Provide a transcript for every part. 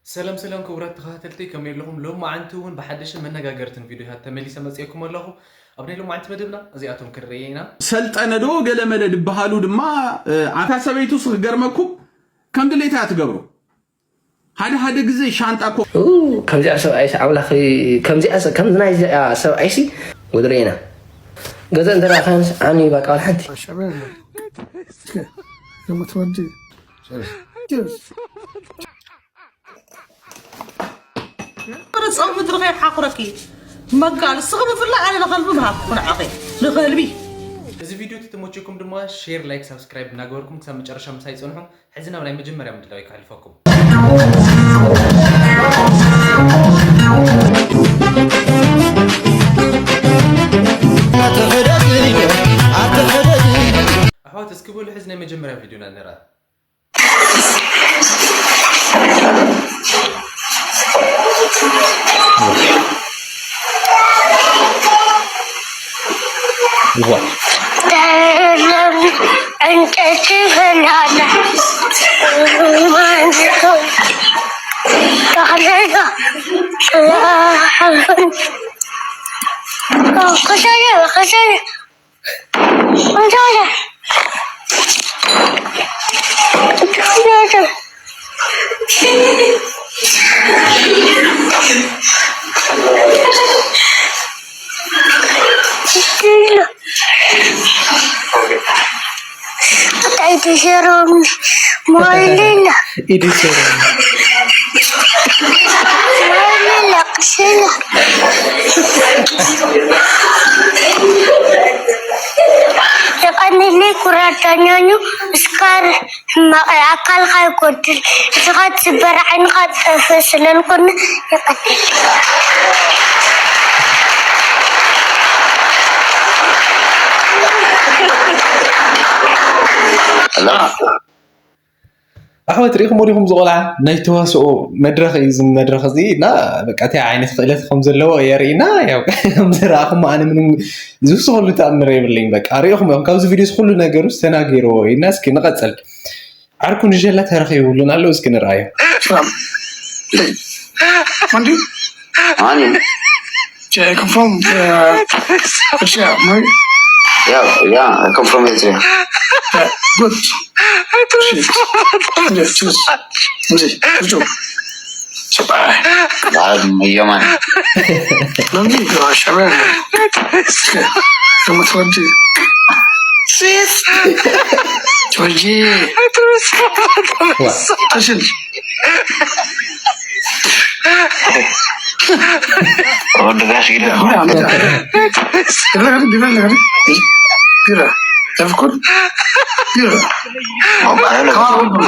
ሰላም ሰላም ክቡራት ተኸታተልቲ፣ ከመይ ኣለኹም? ሎማዓንቲ እውን ብሓደሽን መነጋገርትን ቪድዮታት ተመሊሰ መፅኤኩም ኣለኹ። ኣብ ናይ ሎማዓንቲ መደብና እዚኣቶም ክንርኢ ኢና። ሰልጠነ ዶ ገለመለ ዝበሃሉ ድማ ኣታ ሰበይቱ ክገርመኩም ከም ድሌታ ትገብሩ ሓደ ሓደ ግዜ ሻንጣ ኮ ከምዚኣ ሰብኣይሲ ኣምላኽ ከምዚኣ ከም ናይዚኣ ሰብኣይሲ ወድረ ኢና ገዛ እንተ ኸንስ ዓኒ በቃ ሓንቲ ጸው ምድሪ ከይሓቑረኪ መጋል ስኽ ብፍላይ ኣነ ንኸልቢ ምሃብኩ ንዓኺ ንኸልቢ እዚ ቪድዮ ተተመቸኩም ድማ ሼር፣ ላይክ፣ ሳብስክራይብ እናገበርኩም ክሳብ መጨረሻ ምሳይ ይጸንሑ። ሕዚ ናብ ናይ መጀመርያ ምድላዊ ከሕልፈኩም። ኣሕዋት እስኪ በሉ ሕዚ ናይ መጀመርያ ቪድዮና ንርኣ። ዕንጨይቲ ፈላና ተኽለና ከሰለ ከሰለ Ay, dijeron, muérdela. Y dijeron, Muérdela, cosela. Tekan ini kurang tanya nyu, sekarang. ሕማቕ ኣካልካ ይጎድል፣ እስኻ ትስበር፣ ዓይንኻ ትጠፍእ ስለልኮነ የቐንየለይ። ኣሕዋት ሪኢኹም ወዲኹም ዝቆልዓ ናይ ተዋስኦ መድረኽ እዩ እዚ መድረኽ እዚ እና በቃ እንታይ ዓይነት ክእለት ከም ዘለዎ የርእና ያው ከም ዝረኣኹም ኣነ ምንም ዝውስኸሉ ተኣምር የብለኝ በቃ ሪኢኹም እዮም ካብዚ ቪድዮ ኩሉ ነገሩ ተናጊርዎ እዩ እና እስኪ ንቐፅል ዓርኩ ንሸላ ተረኺብሉን ኣሎ እስኪ ንርኣዮ Mandi? Ani? Cioè, come from uh, Persia, ma Yeah, yeah, I come from Eritrea. uh, good. Shit. Yes, yes. Yes, good job. Goodbye. Bad Yaman. Don't be gosh, I mean, come on, twenty. Twenty. Listen. ወዲ ጋሽ ግደ ቢራ ተፍኩን ቢራ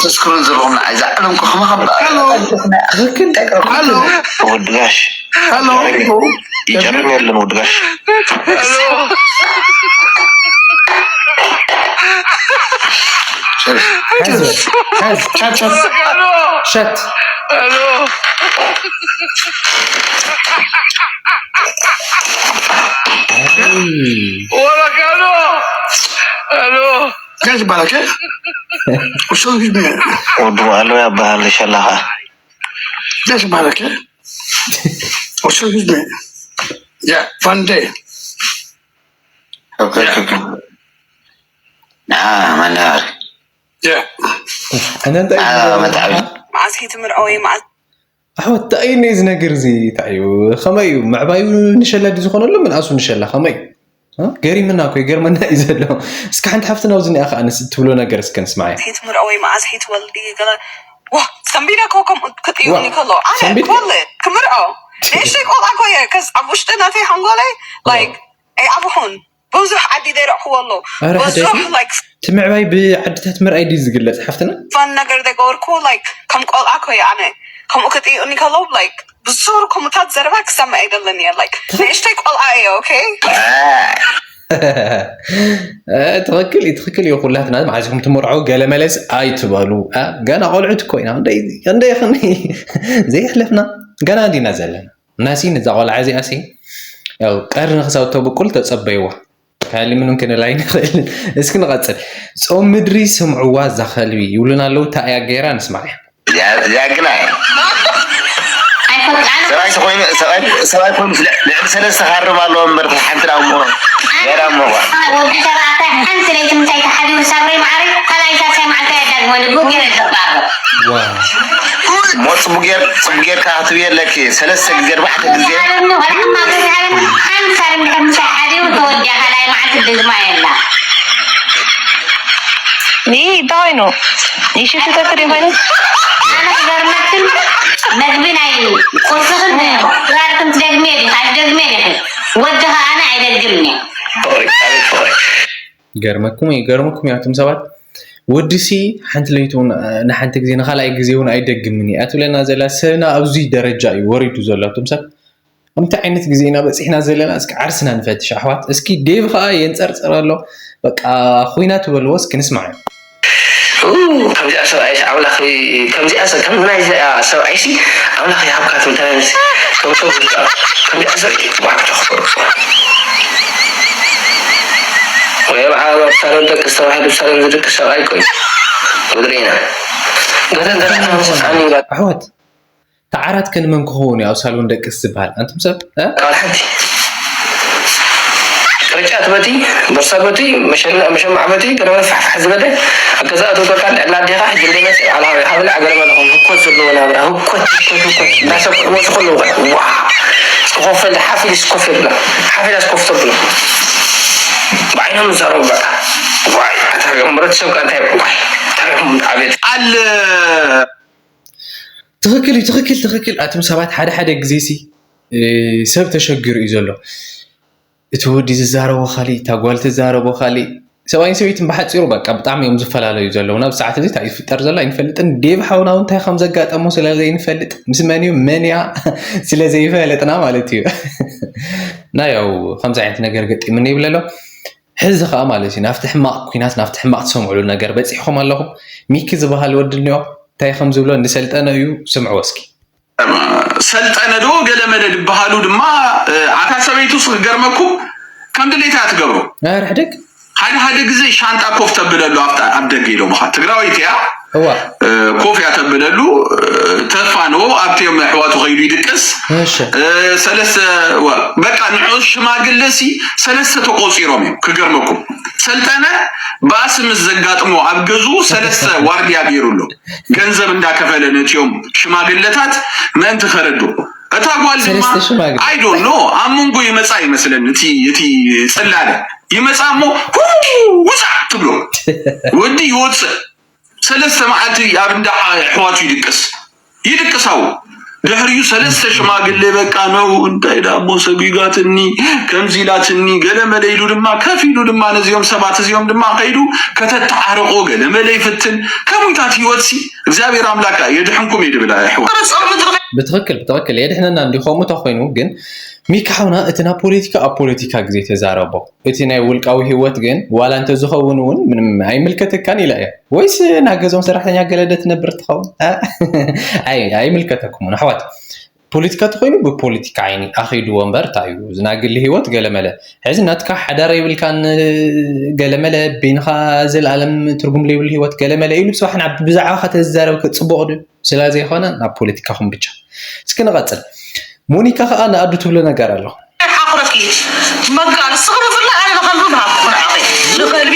ተስክሮን ዘለዎም ንዓይ ዝዓለምኩ ከማኻ ትክክል ኣሎ ወዲ ጋሽ ኣሎ ይጨርም የለን ወዲ ጋሽ ሸት ጋሽ ባረከ እሱ ህዝብ ወዲ ኣሎ ያባሃል ሸላኻ ጋሽ ባረከ እሱ ህዝብ ያ ፋንዴ ንዓ መናር ያ ኣነ እንታይ መትዓቢ መዓዝ ከይትምርዖ ወይ መዓዝ ኣሕዋት እንታይ እዩ ነዚ ነገር እዚ እንታይ እዩ ከመይ እዩ ምዕባዩ ንሸላ ድዩ ዝኾነሉ ምንኣሱ ንሸላ ከመይ እዩ እ? ገሪምና እኮ ይገርመና እዩ ዘሎ እስኪ ሓንቲ ሓፍትና ኣብዚ ኒኣ ከዓ ንስ ትብሎ ነገር እስከ ንስማዓያ ከይትምርዖ ወይ መዓዝ ከይትወልዲ ገለ ዋ ሰንቢደ እኮ ከምኡ ክጥይቁኒ ከሎ ኣነ ሰንቢደ? ክወልድ ክምርዖ ንእሽተይ ቆልዓ እኮ እየ ከስ ኣብ ውሽጢ ናተይ ሓንጎለይ ላይክ ኣይኣብኹን ብዙሕ ዓዲ ደረቕክዎ ኣሎ ኧረ ብዙሕ ሕደጊ ላይክ እቲ ምዕባይ ብዓድታት ምርኣይ ድዩ ዝግለፅ ሓፍትና ፋን ነገር ደገበርኩ ላይክ ከም ቆልዓ እኮ እየ ኣነ ከምኡ ክጥይቁኒ ከሎ ላይክ ብዙር ከምኡታት ዘረባ ክሰምዕ ኣይደለን እየ ላይክ ንእሽተይ ቆልዓ እየ ኦኬ እ፣ ትኽክል እዩ ትኽክል እዩ ኩላትና መዓዚኹም ትምርዖ ገለ መለስ ኣይትበሉ እ፣ ገና ቆልዑት እኮ ኢና እንደይ ክንደይ ዘይሕለፍና ገና እንዲና ዘለና እናሲ ነዛ ቆልዓ እዚኣ ሲ ያው ቀርኒ ክሳብ ተብቁል ተጸበይዋ ካሊ ምንም ክንል ኣይንኽእል እስኪ ንቐጽል ጾም ምድሪ ስምዕዋ እዛ ከልቢ ይብሉና ኣለዉ እታ እያ ገይራ ንስማዕ እያ እዚኣ ግና እያ ሰብኣይ ተኮይኑ ሰብኣይ ሰብኣይ ኮይኑ ልዕ- ልዕሊ ሰለስተ ክሃርም ኣለዎ እምበር ሓንቲ ዳሞ ገይራ እሞ ወዲ ተባዕታይ ሓንቲ ለይቲ ምሳይ ተሓዲሩ ሳብረይ ማዕረይ ካልኣይ ሳልሳይ መዓልቲ ኣያዳግሞ ልቡ ገይረ ዘባሮ ዋ እሞ ፅቡቅ ጌር ፅቡቅ ጌርካ ክትብ የለኪ ሰለስተ ግዜ ኣርባዕተ ግዜ ሓንሳብ እንድሕር ምሳይ ሓዲሩ ተወዲያ ካልኣይ መዓልቲ ድግማ የላ ይህ እንታይ ነው? ይሽፍተት ዲኾይኑ ኣነ ክገርመክን መግቢ ናይ ቁርስኽን ራርክን ትደግሜ ዲኻ ኣይትደግሜ ዲኺ ወዲ ከኣነ ኣይደግምኒ ፍቅሪ ኣቤት ፍቅሪ ይገርመኩም ይገርመኩም ያቱም ሰባት ወድሲ ሓንቲ ለይቱ እውን ንሓንቲ ግዜ ንካልኣይ ግዜ እውን ኣይደግምን እያ ትብለና ዘላ ሰብና ኣብዚ ደረጃ እዩ ወሪዱ ዘሎ ኣቱም ሰብ ከምቲ ዓይነት ግዜ ኢና በፂሕና ዘለና እስኪ ዓርስና ንፈትሽ ኣሕዋት እስኪ ዴቭ ከዓ የንፀርፅር ኣሎ በቃ ኮይና ትበልዎ እስኪ ንስማዕ ከምዚኣ ሰብኣይሲ ኣምላኽ ከምዚኣ ከም ናይዚኣ ሰብኣይሲ ኣምላኽ ይሃብካ ትምታለሲ ከም ሰብ ከምዚኣ ሰብ ባዕቶ ክፈርቁ ወይ በዓል ኣብ ሳሎን ደቂ ዝተባህሉ ሳሎን ዝድቅስ ሰብኣይ ኮይኑ ምድሪ ኢና ገለ ገለ ኣኒ ኣሕዋት ተዓራት ከንመን ክኸውን እዩ ኣብ ሳሎን ደቅስ ዝበሃል ኣንቱም ሰብ እ? ቃል ሓንቲ ቅርጫት በቲ ቦርሳ በቲ መሸማዕ በቲ ገለ ፋሕፋሕ ዝበለ ኣብ ገዛ ኣቶ ቶካ ልዕላ ኣዴኻ ሕጂ እንደመፅ ዓላዊ ሃብላ ገለ መለኹም ህኮት ዘለዎ ናብራ ህኮት ህኮት ህኮት እንዳሰብ ክመፁ ከለዉ ዋ እስክኾፈል ሓፊል ስኮፍ የብላ ሓፊላ ስኮፍ ተብሎ ብዓይኖም ዝዛረቡ በቃ ዋይ ኣታቢኦም ሕብረተሰብ ከ እንታይ ዋይ ኣታቢኦም ዓቤት ቃል ትኽክል እዩ ትኽክል ትኽክል ኣቱም ሰባት ሓደ ሓደ ግዜ ሲ ሰብ ተሸጊሩ እዩ ዘሎ እቲ ወዲ ዝዛረቦ ካሊእ እታ ጓል ትዛረቦ ካሊእ ሰብኣይን ሰበይትን ብሓፂሩ በቃ ብጣዕሚ እዮም ዝፈላለዩ ዘለዉ ናብ ሰዓት እዚ እንታይ ዝፍጠር ዘሎ ኣይንፈልጥን ዴቭ ሓውና እውን እንታይ ከም ዘጋጠሞ ስለ ዘይንፈልጥ ምስ መን እዩ መን እያ ስለ ዘይፈለጥና ማለት እዩ እና ያው ከምዚ ዓይነት ነገር ገጢምኒ ይብል ኣሎ ሕዚ ከዓ ማለት እዩ ናብቲ ሕማቕ ኩናት ናብቲ ሕማቕ ትሰምዕሉ ነገር በፂሕኩም ኣለኹም ሚኪ ዝበሃል ወዲ እኒኦ እንታይ ከም ዝብሎ ንሰልጠነ እዩ ስምዕዎ እስኪ ሰልጠነ ዶ ገለመለ ዝበሃሉ ድማ ኣታ ሰበይቱ ክገርመኩም ከም ድሌታ ትገብሮ ርሕደግ ሓደ ሓደ ግዜ ሻንጣ ኮፍ ተብለሉ ኣብታ ኣብ ደገ ኢሎምኻ ትግራወይቲ እያ እዋ ኮፍ እያ ተብለሉ ተፋንዎ ኣብቲኦም ኣሕዋቱ ከይዱ ይድቅስ እሺ ሰለስተ በቃ ንዑ ሽማግለ ሲ ሰለስተ ተቆፂሮም እዮም ክገርመኩም ሰልጠነ ባእሲ ምስ ዘጋጥሞ ኣብ ገዝኡ ሰለስተ ዋርድያ ገይሩ ኣሎ ገንዘብ እንዳከፈለ ነቲኦም ሽማግለታት ምእንቲ ከረዱ እታ ጓል ድማ ሰለስተ ሽማግለ I don't know ኣብ መንጎ ይመፃ ይመስለኒ እቲ እቲ ፅላለ ይመፃ እሞ ሁ ውፃእ ትብሎ ወዲ ይወፅእ ሰለስተ መዓልቲ ኣብ እንዳ ኣሕዋቱ ይድቅስ ይድቅሳው ድሕሪኡ ሰለስተ ሽማግሌ በቃ ነው እንታይ ዳሞ ሰጒጋትኒ ከምዚ ኢላትኒ ገለ መለ ኢሉ ድማ ከፍ ኢሉ ድማ ነዚኦም ሰባት እዚኦም ድማ ከይዱ ከተተዓርቆ ገለ መለ ይፍትን ከምኡታት ህይወትሲ እግዚኣብሔር ኣምላክ የድሕንኩም እዩ ድብል ኣሕዋ ብትኽክል ብትኽክል የድሕነና እንዲ ከምኡ ተኮይኑ ግን ሚኪ ሓውና እቲ ናብ ፖለቲካ ኣብ ፖለቲካ ግዜ ተዛረቦ እቲ ናይ ውልቃዊ ህይወት ግን ዋላ እንተዝኸውን እውን ምንም ኣይምልከተካን ኢላ እያ ወይስ ናብ ገዞም ሰራሕተኛ ገለደ ትነብር ትኸውን ኣይምልከተኩም እውን ኣሕዋት ፖለቲካ ተኮይኑ ብፖለቲካ ዓይኒ ኣኺድዎ እምበር እንታይ እዩ እዚ ናይ ግሊ ህይወት ገለመለ ሕዚ ናትካ ሓዳር የብልካን ገለመለ በይንኻ ዘልኣለም ትርጉም ዘይብሉ ህይወት ገለመለ ኢሉ ብፅባሕ ናብ ብዛዕባኻ ተዝዛረብ ክፅቡቕ ድዩ ስለ ዘይኮነ ናብ ፖለቲካኹም ብቻ እስኪ ንቐፅል ሞኒካ ከዓ ንኣዱ ትብሎ ነገር ኣሎ ሓቑረኪ መጋል ስኽሪ ብላ ኣነ ንኸልቢ ምሃብኩ ንዓኺ ንኸልቢ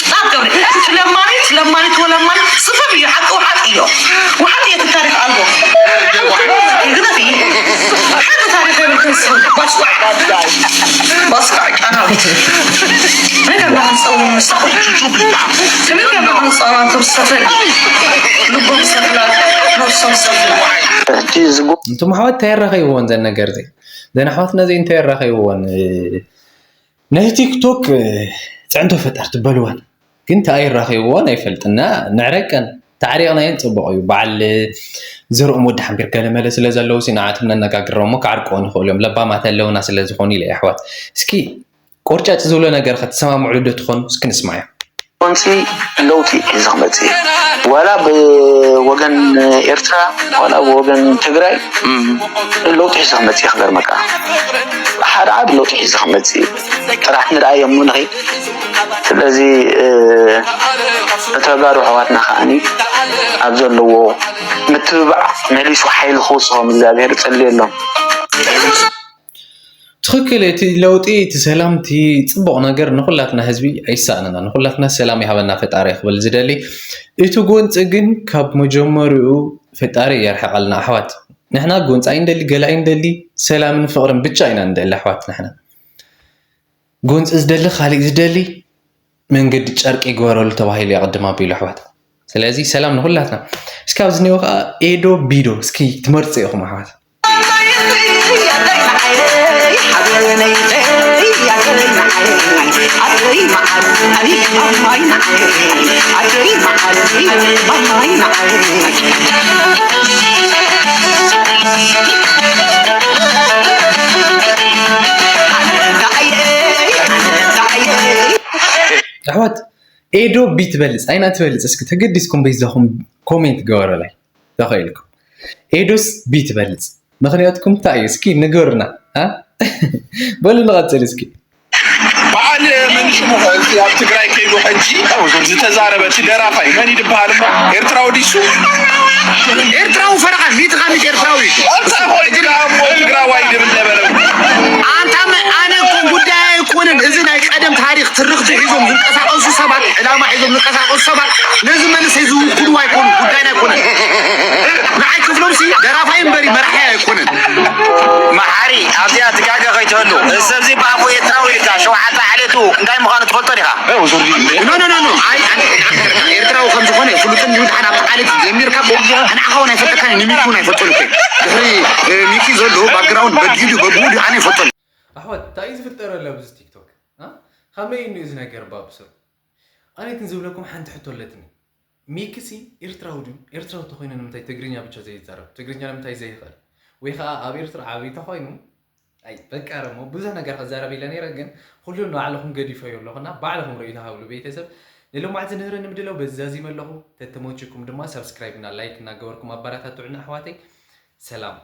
ጣብ ገብሪ እቲ ለማኒት ለማኒት ወለማኒት ስኽሪ እዩ ሓቂ ውሓጥ እዩ ውሓጥ እየ ታሪክ ኣልቦ ግደፊ ሓቂ ታሪክ የብልክን ስኽሪ ባስኳዕ ባስኳዕ ጫናዊት ነገር ማህፀው ምስኹ ነገር ማህፀው ትብሰፈል ልቦም ሰፍላ ነብሶም ሰፍላ እንቶም ኣሕዋት እንታይ ኣራኸይብዎን ዘን ነገር ዘይ ዘን ኣሕዋትና ዘይ እንታይ ኣራኸይብዎን ናይ ቲክቶክ ፅዕንቶ ፈጠርቲ በልወን ግን እንታይ ኣይራኸይብዎን ኣይፈልጥና ንዕረቀን ተዓሪቕናየን ፅቡቕ እዩ በዓል ዘርኦም ወዲ ሓምቢር ገለመለ ስለ ዘለዉ ሲ ንዓቶም ነነጋግሮም እሞ ክዓርቅዎ ንኽእሉ እዮም ለባማት ኣለውና ስለ ዝኾኑ ኢለ ኣሕዋት እስኪ ቆርጫጭ ዝብሎ ነገር ከተሰማምዕሉ ዶ ትኾኑ እስኪ ንስማዮ ጎንፂ ለውጢ ሒዘ ክመፅእ እየ። ዋላ ብወገን ኤርትራ ዋላ ብወገን ትግራይ ለውጢ ሒዘ ክመፅእ እየ። ክገርመካ ሓደ ዓቢ ለውጢ ሒዘ ክመፅእ እየ። ጥራሕ ንርኣዮ እሞ ንኸይድ። ስለዚ ተጋሩ ኣሕዋትና ከዓኒ ኣብ ዘለዎ ምትብባዕ መሊሱ ሓይሊ ክውፅኦም እግዚኣብሔር እፅልየሎም። ትኽክል። እቲ ለውጢ፣ እቲ ሰላም፣ እቲ ፅቡቕ ነገር ንኹላትና ህዝቢ ኣይሳእነና፣ ንኹላትና ሰላም ይሃበና ፈጣሪ ክብል ዝደሊ። እቲ ጎንፂ ግን ካብ መጀመሪኡ ፈጣሪ የርሕቐልና ኣሕዋት። ንሕና ጎንፂ ኣይንደሊ፣ ገለ ኣይንደሊ፣ ሰላምን ፍቕርን ብቻ ኢና ንደሊ ኣሕዋት። ንሕና ጎንፂ ዝደሊ፣ ካሊእ ዝደሊ መንገዲ ጨርቂ ይግበረሉ ተባሂሉ የቐድም ኣቢሉ ኣሕዋት። ስለዚ ሰላም ንኹላትና። እስኪ ኣብዚ ኒኦ ከዓ ኤዶ ቢዶ እስኪ ትመርፅ ኢኹም ኣሕዋት። ኣሕዋት ኤዶ ቢ ትበልፅ ኣይና ትበልፅ? እስኪ ተገዲስኩም በይዛኹም ኮሜንት ገበረላይ ተኸኢልኩም። ኤዶስ ቢ ትበልፅ ምክንያትኩም እንታይ እዩ? እስኪ ንገሩና። በሉ ንቐፅል እስኪ። በዓል መን ሽሙ እቲ ኣብ ትግራይ ከይዱ ሕጂ ዝተዛረበ እቲ ደራፋይ መን ይድበሃል እሞ? ኤርትራዊ ዲሱ? ኤርትራዊ ፈረቓ ሚእቲ ካብ ሚእቲ ኤርትራዊ እዩ። ኣንታ እኮ ትግራሞ ትግራዋይ ድብል ነበረ። ኣንታ መ- ኣነ እኮ ጉዳይ ኣይኮነን። እዚ ናይ ቀደም ታሪኽ ትርኽቲ ሒዞም ዝንቀሳቐሱ ሰባት፣ ዕላማ ሒዞም ዝንቀሳቐሱ ሰባት ነዚ መንእሰይ ዝውክልዎ ኣይኮኑን፣ ጉዳይና ኣይኮነን። ንዓይ ክፍሎም ሲ ደራፋይ እምበሪ መራሒ ኣይኮነን። መሓሪ ኣብዚኣ ትጋገ ከይትህሉ። እዚ ሰብዚ ብኣፉ ኤርትራዊ ኢልካ ሸውዓተ ዓሌቱ እንታይ ምዃኑ ትፈልጦ ዲኻ? ኖ ኖ ኖ ኖ። ኣይ ኣነ ኤርትራዊ ከም ዝኾነ ፍሉጥን ድዩ ድሓን ኣብቲ ዓሌት ጀሚርካ እኮ ንዓኻ እውን ኣይፈልጠካን እዩ፣ ንሚኪ እውን ኣይፈልጦን እኮ እዩ። ድሕሪ እ፣ ሚኪ ዘሎ ባክግራውንድ በዲኡ ድዩ በብኡ ድዩ ኣነ ኣይፈልጦን። ኣሕዋት እንታይ እዩ ዝፍጠር ኣሎ ኣብዚ ቲክቶክ? እ? ከመይ እዩ እዚ ነገር ባብስሩ? ኣነ ግን ዝብለኩም ሓንቲ ሕቶ ኣለትኒ። ሚኪሲ ኤርትራዊ ድዩ? ኤርትራዊ ተኾይኑ ንምንታይ ትግርኛ ብቻ ዘይዛረብ? ትግርኛ ንምንታይ ዘይኽእል? ወይ ከዓ ኣብ ኤርትራ ዓብዩ ተኾይኑ ኣይ በቃ ረሞ ብዙሕ ነገር ክዛረብ ኢለ ነይረ፣ ግን ኩሉ ንባዕልኹም ገዲፈዮ ኣለኹና ባዕልኹም ርእይቶ ሃብሉ ቤተሰብ። ንሎማዕቲ ንህረ ንምድላው በዚ ዛዚመ ኣለኹ። ተተመችኩም ድማ ሳብስክራይብ እና ላይክ እናገበርኩም ኣባራታትዑና ኣሕዋተይ። ሰላም።